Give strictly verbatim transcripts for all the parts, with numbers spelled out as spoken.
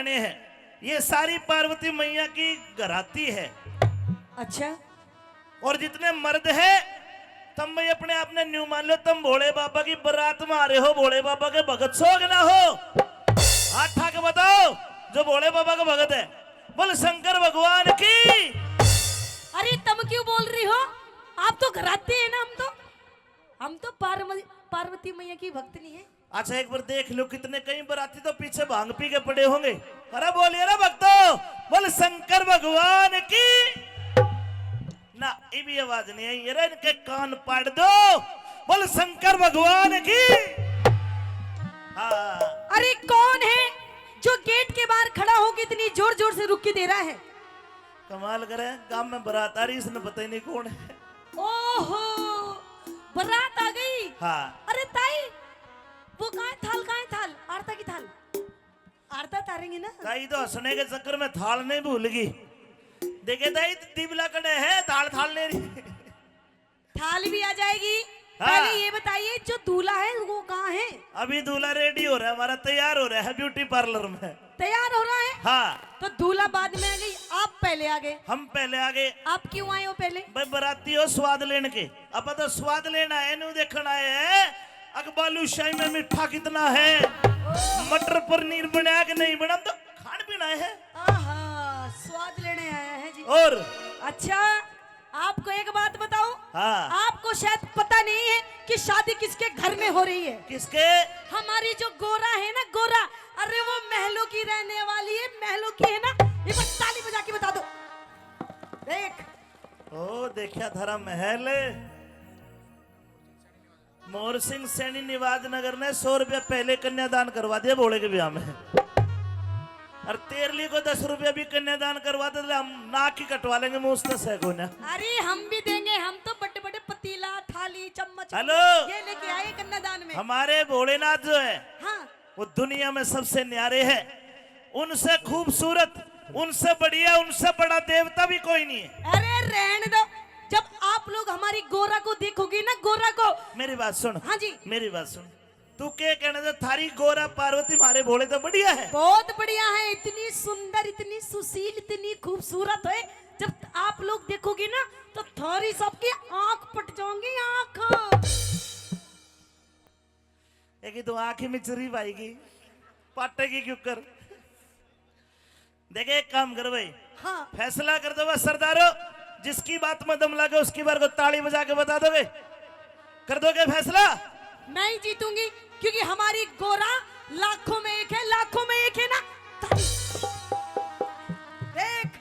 ने है, ये सारी पार्वती मैया की घराती है। अच्छा। और जितने मर्द है, तुम भी अपने आप ने न्यू मान लो, तुम भोले बाबा की बारात में आ रहे हो, भोले बाबा के भगत सो के ना हो? हाथ उठा के बताओ जो भोले बाबा के भगत है। बोल शंकर भगवान की। अरे, तुम क्यों बोल रही हो? आप तो घराती है ना, हम तो, हम तो पार्वती, पार्वती मैया की भक्त नहीं है। अच्छा, एक बार देख लो, कितने कई बराती तो पीछे भांग पी के पड़े होंगे। अरे बोलिए रे भक्तों, बोल शंकर भगवान की। ना, ये भी आवाज नहीं आई। अरे इनके कान पाड़ दो, बोल शंकर भगवान की। हाँ। अरे कौन है जो गेट के बाहर खड़ा होकर इतनी जोर जोर से रुकी दे रहा है? कमाल करे, गांव में बारात आ रही, इसने पता ही नहीं कौन है। ओहो, बारात आ गई। हाँ। अरे ताई, वो कहाँ है थाल, कहाँ है थाल? आरता की थाल, आरता तारेंगे ना। ताई तो हंसने के चक्कर में थाल नहीं भूल गई। देखे ताई, दिबला कड़े है, थाल थाल ले रही। थाल भी आ जाएगी। हाँ। पहले ये बताइए, जो दूल्हा है वो कहाँ है? अभी दूल्हा रेडी हो रहा है हमारा, तैयार हो रहा है ब्यूटी पार्लर में। तैयार हो रहा है? हाँ। तो दूल्हा बाद में आ गई, आप पहले आ गए। हम पहले आ गए। आप क्यों आए हो पहले? भाई, बराती हो स्वाद लेने के, अब तो स्वाद लेना है, न्यू देखना है। अक बालूशाही में मीठा कितना है, मटर पनीर बना कि नहीं बना, तो खान पीना है। आहा, स्वाद लेने आया है जी। और अच्छा, आपको एक बात बताऊं? हाँ। आपको शायद पता नहीं है कि शादी किसके घर में हो रही है। किसके? हमारी जो गोरा है ना, गोरा, अरे वो महलों की रहने वाली है, महलों की है ना। एक बार ताली बजा के बता दो। देख। ओ, देखा थारा महल। मोहर सिंह सैनी निवाज नगर ने सौ रुपया पहले कन्यादान करवा दिया भोले के ब्याह में। और तेरली को दस रुपया भी कन्यादान करवा दे, तो हम नाक ही कटवा लेंगे, मुंह से सह को ना। अरे हम भी देंगे, हम तो बड़े बड़े पतीला, थाली, चम्मच हेलो। ये लेके आए कन्यादान में। हमारे भोलेनाथ जो है, हाँ। वो दुनिया में सबसे न्यारे है, उनसे खूबसूरत, उनसे बढ़िया, उनसे बड़ा देवता भी कोई नहीं है। अरे रहने दो, जब आप लोग हमारी गोरा को देखोगे ना, गोरा को। मेरी बात सुन। हाँ जी। मेरी बात सुन, तू के कहना था, थारी गोरा पार्वती मारे भोले तो बढ़िया है। बहुत बढ़िया है, इतनी सुंदर, इतनी सुशील, इतनी खूबसूरत है। जब आप लोग देखोगे ना तो थारी सबकी आंख पट जाऊंगी, आंख। एक तो आंख ही मिचरी भाई की, पाटेगी क्यों कर। देखे, एक काम कर भाई। हाँ। फैसला कर दो बस सरदारो, जिसकी बात में दम लगे उसकी बार को ताली बजा के बता दोगे, कर दोगे फैसला? मैं ही जीतूंगी, क्योंकि हमारी गोरा लाखों में एक है, लाखों में एक है ना। देख।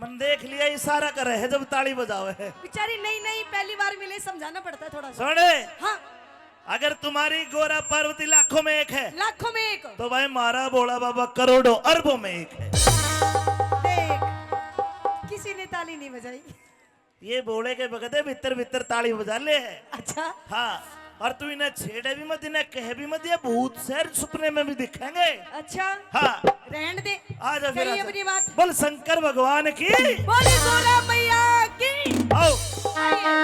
मन देख लिया, इशारा करे है जब ताली बजावे है। बेचारी नई नई पहली बार मिले, समझाना पड़ता है थोड़ा सा। सुने। हाँ। अगर तुम्हारी गोरा पार्वती लाखों में एक है, लाखों में एक। तो भाई, मारा भोला बाबा करोड़ों अरबों में एक है। देख, किसी ने ताली नहीं बजाई। ये भोले के बगदे भीतर भीतर ताली बजा ले है। अच्छा। हाँ, और तू इन्हें छेड़े भी मत, इन्हें कहे भी मत, ये भूत शहर सुपने में भी दिखेंगे। अच्छा। हाँ। रहन दे। आ जा फिर, करिए आ जा। अपनी बात। बोल शंकर भगवान की। बोले भोला मैया की। आओ। आइए।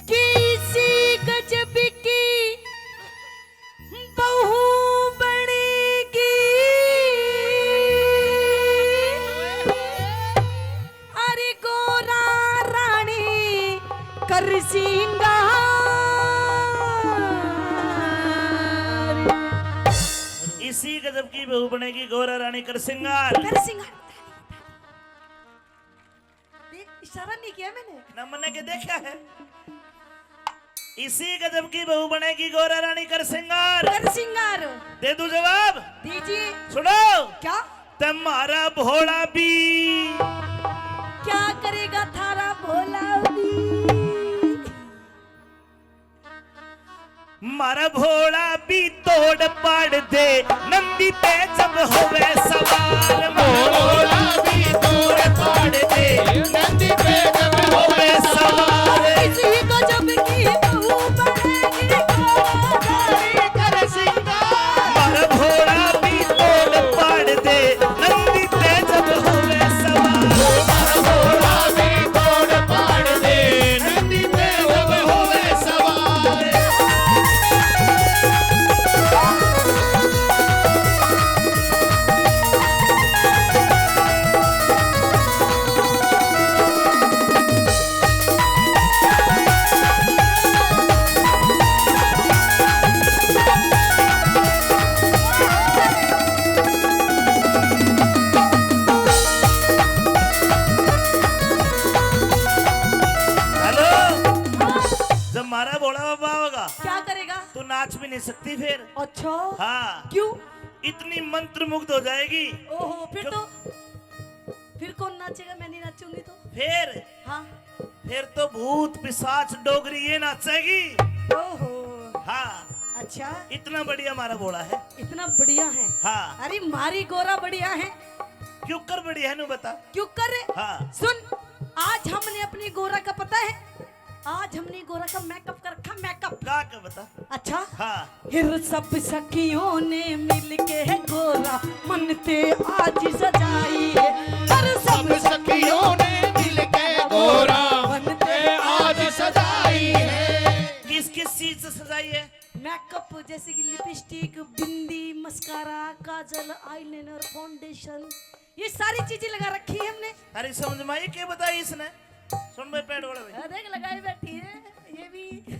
किसी गजब की बहू बनेगी। अरे गोरा रानी कर सिंगार। इसी गजब की बहू बनेगी गोरा रानी कर सिंगार। कर सिंगार। देख, इशारा नहीं किया मैंने। ना, मैंने के देखा है। इसी गजब की बहू बनेगी गोरा रानी कर सिंगार। कर सिंगार। दे दूं जवाब? दीजिए। सुनो। क्या? तुम्हारा भोला भी। क्या करेगा थारा भोला भी? मारा भोला भी तोड़ पाड़ दे, नंदी पे जब होवे सवार। मारा भोला भी तोड़ पाड़ दे, नंदी पे जब होवे सवार। किसी को जब की बहू बनेगी, गोरी कर सिंगार। मारा भोला भी तोड़ पाड़ दे, नंदी पे जब होवे सवार। मारा भोला भी तोड़ पाड़ दे, नंदी पे जब होवे सवार। हेलो, जब मारा भोला बाबा होगा, क्या करेगा? तू नाच भी नहीं सकती फिर। अच्छा। हाँ। क्यों? इतनी मंत्रमुग्ध हो जाएगी। ओहो, फिर क्यों? तो, फिर कौन नाचेगा? मैं नहीं नाचूंगी तो। फिर? हाँ। फिर तो भूत पिशाच डोगरी ये नाचेगी। ओहो। हाँ। अच्छा। इतना बढ़िया मारा भोला है। इतना बढ़िया है। हाँ। अरे, मारी गोरा बढ़िया है। क्यों कर बढ़िया है, नू बता। क्यों कर? हाँ। सुन, आज हमने अपनी गोरा का, पता है, आज हमने गोरा का मेकअप कर रखा, मेकअप। का, का बता? अच्छा। हाँ। फिर सब सखियों ने मिलके गोरा मन ते आज सजाई है। हर सब सब सखियों ने मिलके गोरा मन ते आज सजाई है। किस किस चीज से सजाई है? मेकअप, जैसे कि लिपस्टिक, बिंदी, मस्कारा, काजल, आईलाइनर, फाउंडेशन, ये सारी चीजें लगा रखी है हमने। अरे समझ में आई के बताई इसने? सुन बे पैड वाला भाई। हाँ, देख लगाई बैठी है ये भी।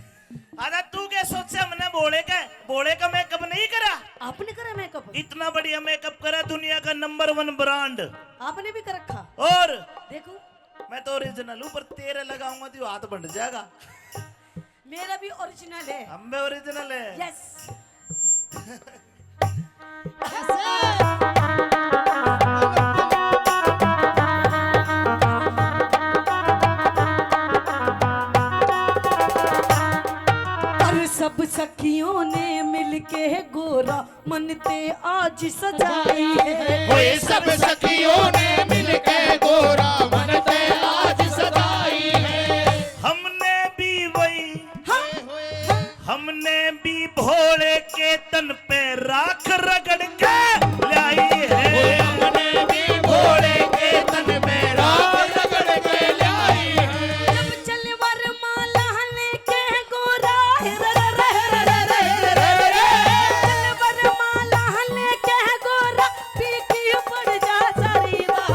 अरे तू के सोचे हमने भोले का, भोले का मेकअप नहीं करा? आपने करा मेकअप? इतना बढ़िया मेकअप करा, दुनिया का नंबर वन ब्रांड। आपने भी कर रखा? और देखो। मैं तो ओरिजिनल हूँ, पर तेरे लगाऊंगा तो हाथ बंट जाएगा। मेरा भी ओरिजिनल है। हम भी ओरिजिनल है। यस। और सब सखियों ने मिलके गोरा मन ते आज सजाई है। ओए सब सखियों ने मिलके गोरा मन ते आज सजाई है। हमने भी वही, हाँ। हमने भी भोले के तन पे राख रगड़ के ल्याई है। ओए हमने भी भोले के तन पे राख रगड़ के ल्याई है। जब चलवर माला लेके गोरा, चलवर माला लेके गोरा, पीछे पड़ जा सारी बात।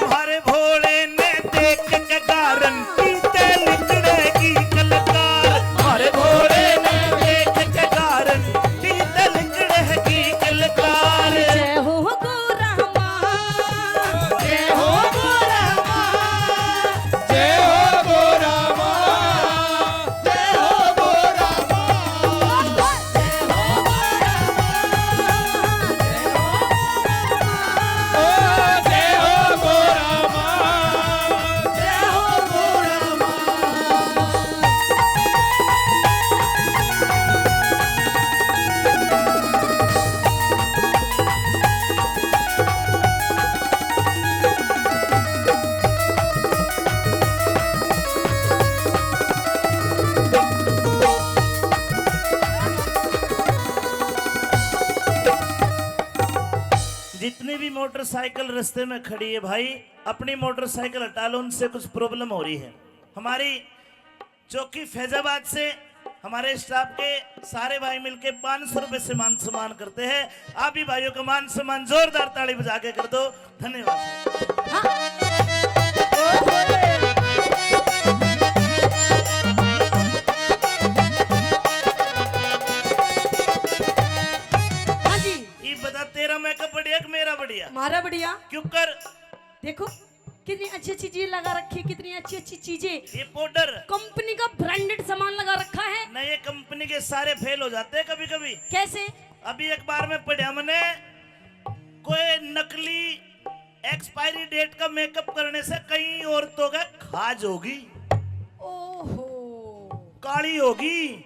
हमारे भोले ने देख के गारंटी ते लिकड़ेगी कलकार। हमारे भोले ने देख के गारंटी ते लिकड़ेगी कलकार। जय हो गोरा माँ, जय हो गोरा माँ, जय हो गोरा माँ। जय हो गोरा माँ। जय हो गोरा माँ। जय हो गोरा माँ। ओ, जय हो गोरा माँ। जय हो गोरा माँ। जितनी भी मोटरसाइकिल रास्ते में खड़ी है भाई, अपनी मोटरसाइकिल हटा लो, उनसे कुछ प्रॉब्लम हो रही है। हमारी चौकी फैजाबाद से हमारे स्टाफ के सारे भाई मिलके पाँच सौ रुपए से मान सम्मान करते हैं। आप भी भाइयों का मान सम्मान जोरदार ताली बजा के कर दो। धन्यवाद। हाँ। हाँ जी। ये बता, तेरा मेकअप बढ़िया कि मेरा बढ़िया? मारा बढ़िया। क्यों कर? देखो, कितनी अच्छी अच्छी चीज लगा रखी है, कितनी अच्छी अच्छी चीजें। ये पाउडर। कंपनी का ब्रांडेड सामान लगा रखा है। नए कंपनी के सारे फेल हो जाते हैं कभी कभी। कैसे? अभी अखबार में पढ़या मैंने, कोई नकली एक्सपायरी डेट का मेकअप करने से कई औरतों का खाज होगी। ओहो। काली होगी।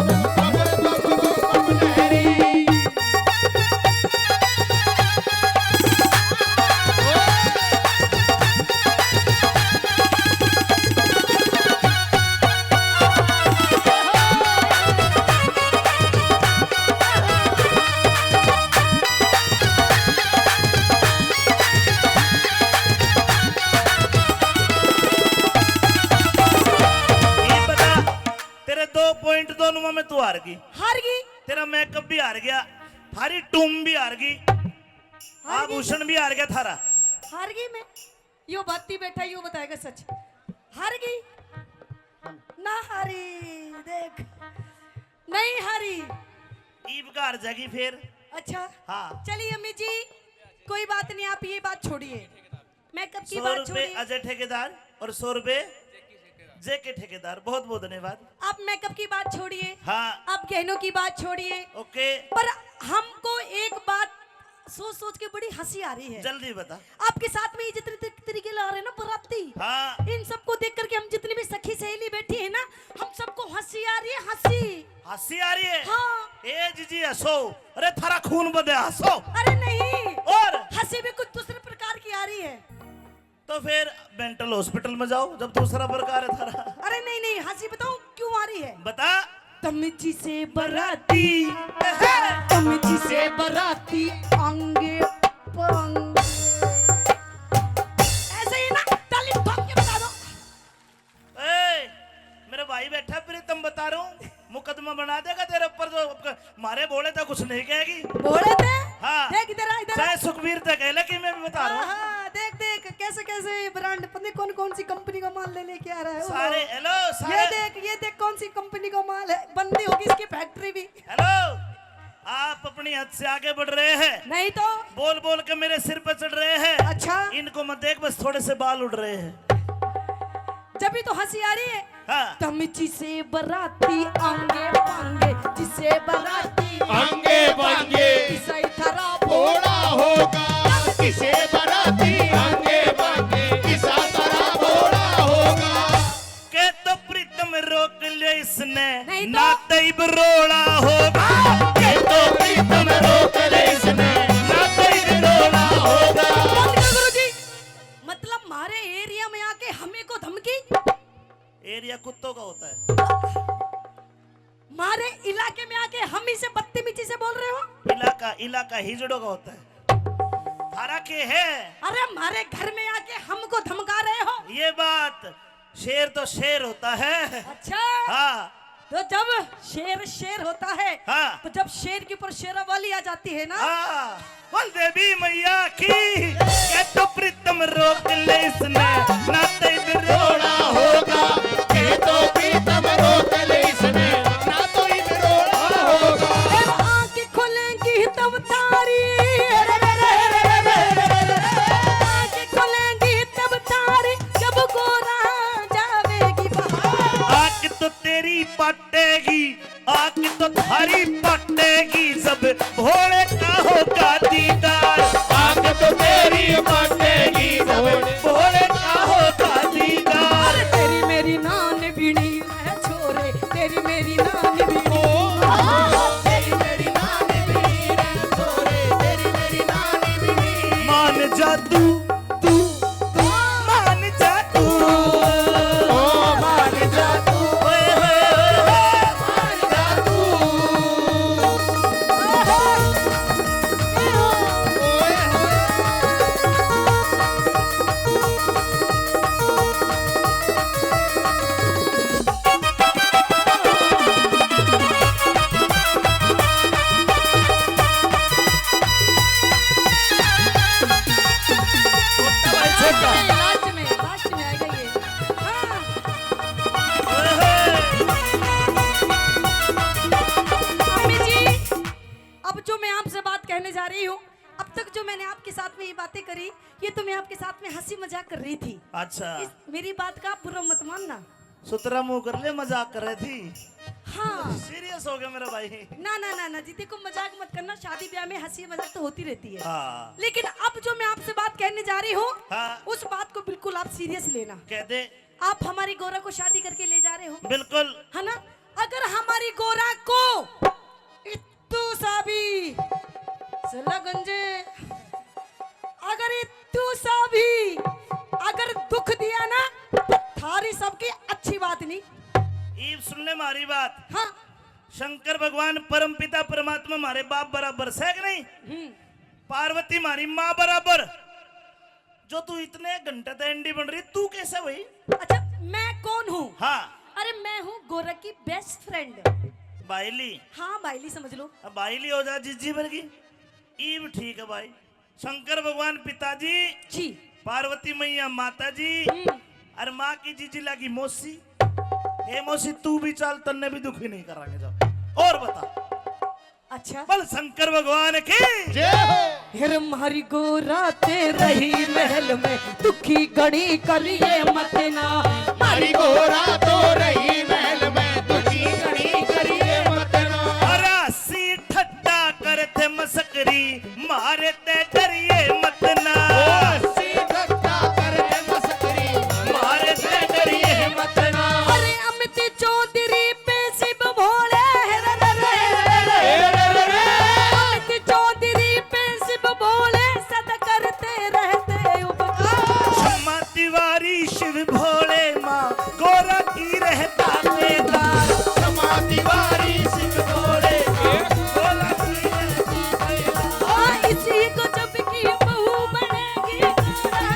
थारी टूम भी हार गई, हार गई। आभूषण भी हार गया थारा। हार गई मैं? यो बाती बैठा, यो बताएगा सच। हार गई? ना हारी, देख, नहीं हारी। ईब का हार जाएगी फिर। अच्छा। हाँ। चलिए अम्मी जी, कोई बात नहीं, आप ये बात छोड़िए। मेकअप की सौ बात रुपए छोड़िए। अजय ठेकेदार और सौ रुपए जेके ठेकेदार। बहुत बहुत धन्यवाद। आप मेकअप की बात छोड़िए। हाँ। आप गहनों की बात छोड़िए। ओके। पर हमको एक बात सोच सोच के बड़ी हंसी आ रही है। जल्दी बता। आपके साथ में ये जितने तरी-, तरीके ला रहे हैं ना बराती, हाँ। इन सबको देख करके हम जितनी भी सखी सहेली बैठी है ना, हम सबको हंसी आ रही है, हंसी। हंसी आ रही है? हाँ। ए जीजी हंसो, अरे थारा खून बदे हंसो। अरे नहीं। और? हंसी भी कुछ दूसरे प्रकार की आ रही है। तो फिर मेंटल हॉस्पिटल में जाओ, जब दूसरा प्रकार है थारा। अरे नहीं नहीं, हंसी बताऊं क्यों आ रही है? बता। तमची से बराती, तमची से बराती, आंगे पांगे। ऐसे ही ना, ताली ठोक के बता दो। ए, मेरा भाई बैठा प्रीतम, बता रहा हूँ, मुकदमा बना देगा तेरे ऊपर। जो मारे भोले तो कुछ नहीं कहेगी। भोले थे? हाँ। देख इधर आ, इधर आ। चाहे सुखबीर तक है, लेकिन मैं भी बता रहा हूँ। हाँ, हाँ, देख देख कैसे कैसे ब्रांड, पता नहीं कौन कौन सी कंपनी का माल ले लेके आ रहा है वो। सारे, हेलो, सारे। ये देख, ये देख कौन सी कंपनी का माल है, बंदी होगी इसकी फैक्ट्री भी। हेलो, आप अपनी हद से आगे बढ़ रहे हैं। नहीं तो। बोल बोल के मेरे सिर पे चढ़ रहे हैं। अच्छा। इनको मत देख, बस थोड़े से बाल उड़ रहे हैं। जब भी तो हंसी आ रही है। हाँ। तमची से बराती आंगे पांगे, जिसे बराती आंगे पांगे। किसा ही थारा भोला होगा। किसे बराती आंगे पांगे, किसा थारा भोला होगा। के तो प्रीतम रोक ले इसने, नहीं तो। ना तो इब रोला होगा। के तो प्रीतम रोक ले इसने, ना तो इब रोला होगा। बंद कर गुरुजी। मतलब, म्हारे एरिया में आके हमें को धमकी? एरिया कुत्तों का होता है। म्हारे इलाके में आके हम ही से बदतमीजी से बोल रहे हो? इलाका, इलाका हिजड़ों का होता है। थारा के है? अरे, म्हारे घर में आके हमको धमका रहे हो? ये बात, शेर तो शेर होता है। अच्छा। हाँ। तो जब शेर शेर होता है, हाँ। तो जब शेर के ऊपर शेरावाली आ जाती है ना, हाँ। बोल देवी मैया की। के तो प्रीतम रोक ले इसने, ना तो इब रोला होगा। के तो प्रीतम रोक ले इसने, ना तो इब रोला होगा। जब आंख खुलेंगी तब थारी, आंख खुलेंगी तब थारी, जब गोरा जावेगी बाहर। आंख तो तेरी पाटेगी, आंख तो थारी पाटेगी जब भोले का होगा दीदार। आंख तो तेरी पाटेगी जब भोले का होगा दीदार। अरे तेरी मेरी नान बीड़ी रे छोरे, तेरी मेरी नान बीड़ी। ओ, तेरी मेरी नान बीड़ी रे छोरे, तेरी मेरी नान बीड़ी। मान जा तू, तू, तू, मान जा तू। ओ, मान जा तू। ओए, ओए, ओए, ओए। मान जा तू। ओए, ओए। छोटा भाई, छोटा। लास्ट में, लास्ट में आएगा ये। हाँ। अम्मी जी, अब जो मैं आपसे बात कहने जा रही हूँ, अब तक जो मैंने आपके साथ में ये बातें करी, ये तो मैं आपके साथ में हंसी मजाक कर रही थी। अच्छा। इस, मेरी बात का आप बुरा मत मानना। सुतरा मुंह कर ले, मजाक कर रही थी। हाँ। सीरियस हो गया मेरा भाई। ना, ना, ना, ना जी, देखो, मजाक मत करना, शादी ब्याह में हंसी मजाक तो होती रहती है। हाँ। लेकिन अब जो मैं आपसे बात कहने जा रही हूँ, हाँ। उस बात को बिल्कुल आप सीरियस लेना। कह दे। आप हमारी गोरा को शादी करके ले जा रहे हो। बिल्कुल। है ना? अगर हमारी गोरा को इत्तू सा भी, सलागंज, अगर इत्तू सा भी अगर दुख दिया ना, तो थारी सबकी अच्छी बात नहीं। ईब सुन ले मारी बात। हाँ। शंकर भगवान परम पिता परमात्मा मारे बाप बराबर सै कि नहीं? हम्म। पार्वती मारी माँ बराबर। जो तू इतने घंटे तक एंडी बन रही, तू कैसे हुई? अच्छा, मैं कौन हूँ? हाँ। अरे, मैं हूँ गोरख की बेस्ट फ्रेंड। बायली। हाँ, बायली समझ लो। अब बायली हो जा जीजी वर्गी, ईब ठीक है भाई। शंकर भगवान पिताजी, जी। पार्वती मैया माता जी, हम्म। और माँ की जीजी लागी मौसी। हे मौसी, तू भी चल, तन्ने भी दुखी नहीं करांगे। जाओ और बता। अच्छा। बोल शंकर भगवान की जय हो। हेर मारी गोरा ते रही महल में, दुखी घणी करिए मत ना। मारी गोरा तो रही महल में, दुखी घणी करिए मत ना। अरे अस्सी ठट्टा करते मस्करी, मारे ते डरिए मत ना। ओ अस्सी ठट्टा करते मस्करी, मारे ते डरिए मत ना। अरे अमित चौधरी पे शिव भोले, रे रे रे रे रे। अमित चौधरी पे शिव भोले, सदा करते रहते उपकार। क्षमा तिवारी शिव भोले माँ, गोरा की रहता बेदार। क्षमा तिवारी शिव भोले माँ, गोरा की रहता बेदार। हाँ, इसी को जब की बहू बनेगी,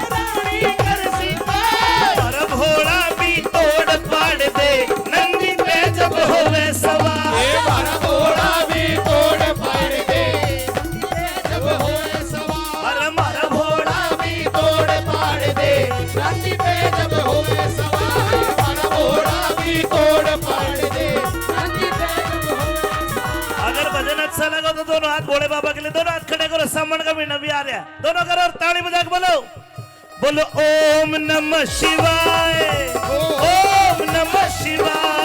रानी कर सिंगार। अरे भोला भी तोड़ पाड़ दे, नंदी पे जब होवे सवार। ए मारा भोला भी तोड़ पाड़ दे, जब होवे सवार। अरे मारा भोला भी तोड़ पाड़ दे, नंदी पे जब होवे सवार। मारा भोला भी तोड़ पाड़ दे, नंदी पे जब होवे सवार। अगर भजन अच्छा लगा तो दोनों हाथ भोले बाबा के लिए, दोनों हाथ खड़े करो, सावन का महीना भी आ रहा है, दोनों करो और ताली बजा के बोलो। बोलो ओम नमः शिवाय, ओम नमः शिवाय।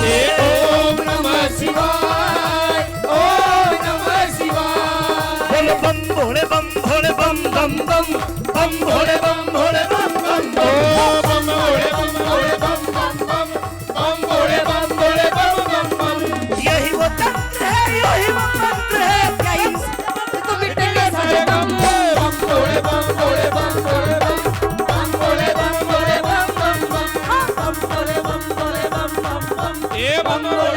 ए ओम नमः शिवाय, ओम नमः शिवाय। बोलो बम भोले बम भोले बम बम बम, बम भोले बम भोले बम बम बम, ओ बम भोले बम भोले बम बम बम। बम भोले बम भोले बम बम बम। यही वो तंत्र है, यही वो मंत्र है। क्या इस मंत्र को मिटेंगे सारे गम? बम भोले बम भोले बम भोले बम, बम भोले बम भोले बम बम बम। हाँ, बम भोले बम भोले बम बम बम। ए बम भोले